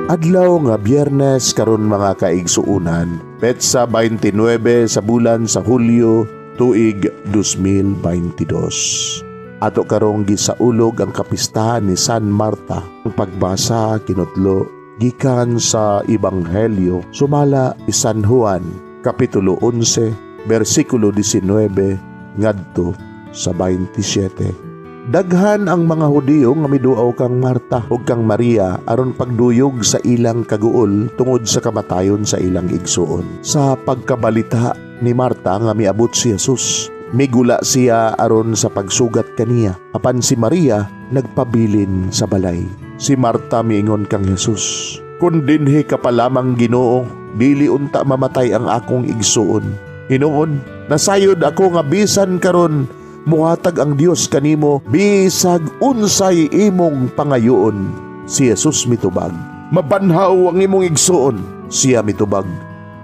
Adlaw nga Biyernes karon, mga kaigsuunan, petsa 29 sa bulan sa Hulyo, tuig 2022. Ato karong gisaulog ang kapistahan ni San Marta. Ang pagbasa kinutlo gikan sa Ebanghelyo sumala ni San Juan, Kapitulo 11, bersikulo 19 ngadto sa 27. Daghan ang mga Hudiyo nga miduaw kang Marta ug kang Maria aron pagduyog sa ilang kaguol tungod sa kamatayon sa ilang igsuon. Sa pagkabalita ni Marta nga miabot si Jesus, migula siya aron sa pagsugat kaniya. Apan si Maria nagpabilin sa balay. Si Marta miingon kang Jesus, "Kun dinhi ka pa lamang, Ginoo, dili unta mamatay ang akong igsuon. Hinuon, nasayod ako nga bisan karon muhatag ang Dios kanimo bisag unsay imong pangayoon." Si Jesus mitubag, "Mabanhaw ang imong igsuon." Siya mitubag,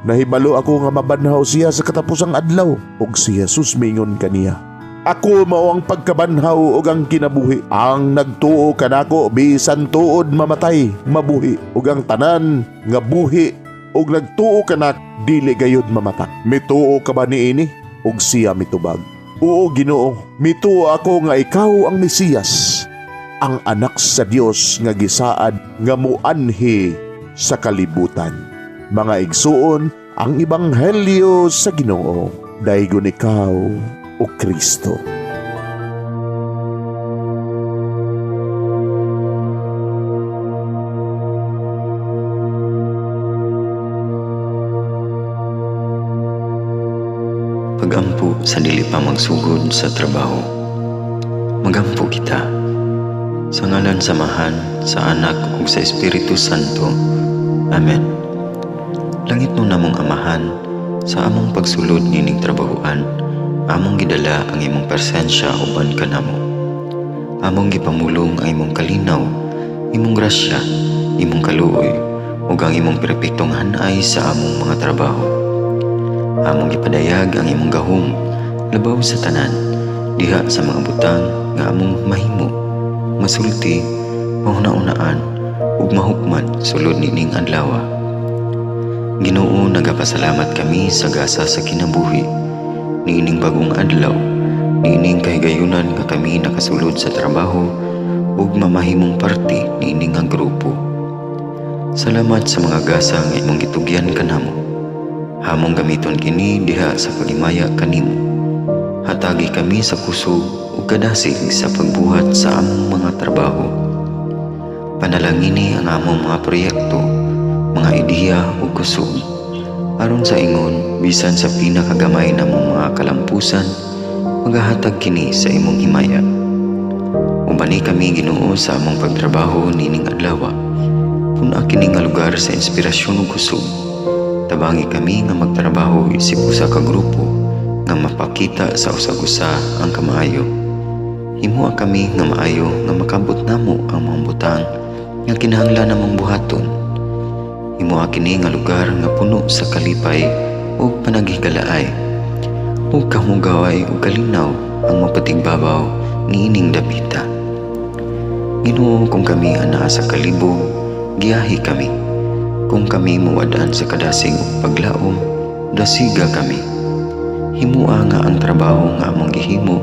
"Nahibalo ako nga mabanhaw siya sa katapusang adlaw." Ug si Jesus miingon kaniya, "Ako mao ang pagkabanhaw ug ang kinabuhi. Ang nagtuo kanako, bisan tuod mamatay, mabuhi. Ug ang tanan nga buhi ug nagtuo kanak, dili gayud mamatay. Mituo ka ba niini?" Ug siya mitubag, "Oo, Ginoo, mituo ako nga ikaw ang Mesiyas, ang anak sa Dios nga gisaad nga muanhi sa kalibutan." Mga igsuon, ang ebanghelyo sa Ginoo. Daygon ikaw, o Kristo. Pagampo sa dili pa magsugod sa trabaho. Magampo kita. Sa ngalan sa Amahan, sa Anak ug sa Espiritu Santo. Amen. Langitnon namong Amahan, sa among pagsulod nining trabahoan, among gidala ang imong presensya uban kanamo. Among gipamulong ang imong kalinaw, imong grasya, imong kaluoy, ug ang imong perpektong hanay sa among mga trabaho. Among gipadayag ang imong gahom labaw sa tanan diha sa mga butang nga among mahimo, masulti, mahuna-unaan ug mahukman sulod nining adlaw. Ginoo, nagapasalamat kami sa gasa sa kinabuhi niining bagong adlaw, niining kahigayunan nga kami nakasulod sa trabaho ug mamahimong parte niini nga grupo. Salamat sa mga gasa nga imong gitugyan kanamo. Among gamiton kini diha sa paghimaya kanimo. Hatagi kami sa kusog ug kadasig sa pagbuhat sa among mga trabaho. Panalangini ang among mga proyekto, mga ideya ug kusog. Aron sa ingon, bisan sa pinakagamay namong mga kalampusan, magahatag kini sa imong himaya. Ubani kami, Ginoo, sa among pagtrabaho nining adlaw. Pun-a kini nga lugar sa inspirasyon ug kusog. Tabangi kami nga magtrabaho isip usa ka grupo nga mapakita sa usag-usa ang kamaayo. Himoa kami nga maayo nga makabot namo ang mga butang nga kinahanglan namong buhaton. Himoa kini nga lugar nga puno sa kalipay ug panaghigalaay. Ug kahugaway ug kalinaw ang mapatigbabaw niining dapita. Ginoo, kung kami anaa sa kalibog, giyahi kami. Kung kami muwad-an sa kadasig ug paglaom, dasiga kami. Himoa nga ang trabaho nga among gihimo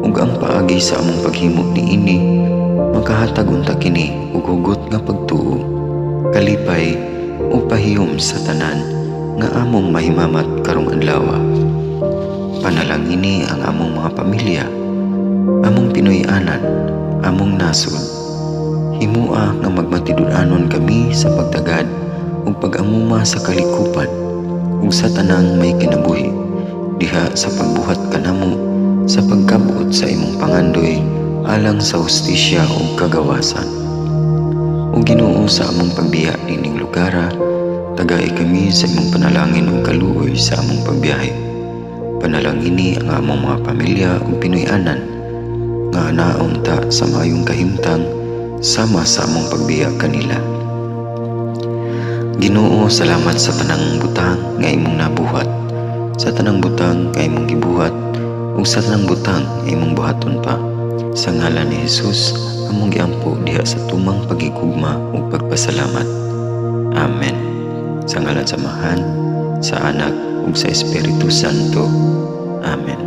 ug ang paagi sa among paghimo niini, makahatag unta kini og hugot nga pagtuo, kalipay ug pahiyom sa tanan nga among mahimamat karong adlaw. Panalangini ang among mga pamilya, among Pinoy-anan, among nasod. Himoa nga magmatinud-anon kami sa pagtagad ug pag-amuma sa kalikupan ug sa tanang may kinabuhi diha sa pagbuhat kanamo sa pagkabot sa imong pangandoy alang sa hustisya ug kagawasan. O Ginoo, sa among pagbiya nining lugara, tagai kami sa imong panalangin ug kaluoy sa among pagbiyahe. Panalangini ang among mga pamilya ug Pinoy-anan nga anaon ta sa maayong kahimtang sama sa among pagbiya kanila. Ginoo, salamat sa tanang butang nga imong nabuhat, sa tanang butang nga imong gibuhat, ug sa tanang butang nga imong buhaton pa. Sa ngalan ni Jesus, among giampo diha sa tumang pagigugma ug pagpasalamat. Amen. Sa ngalan sa Amahan, sa Anak ug sa Espiritu Santo. Amen.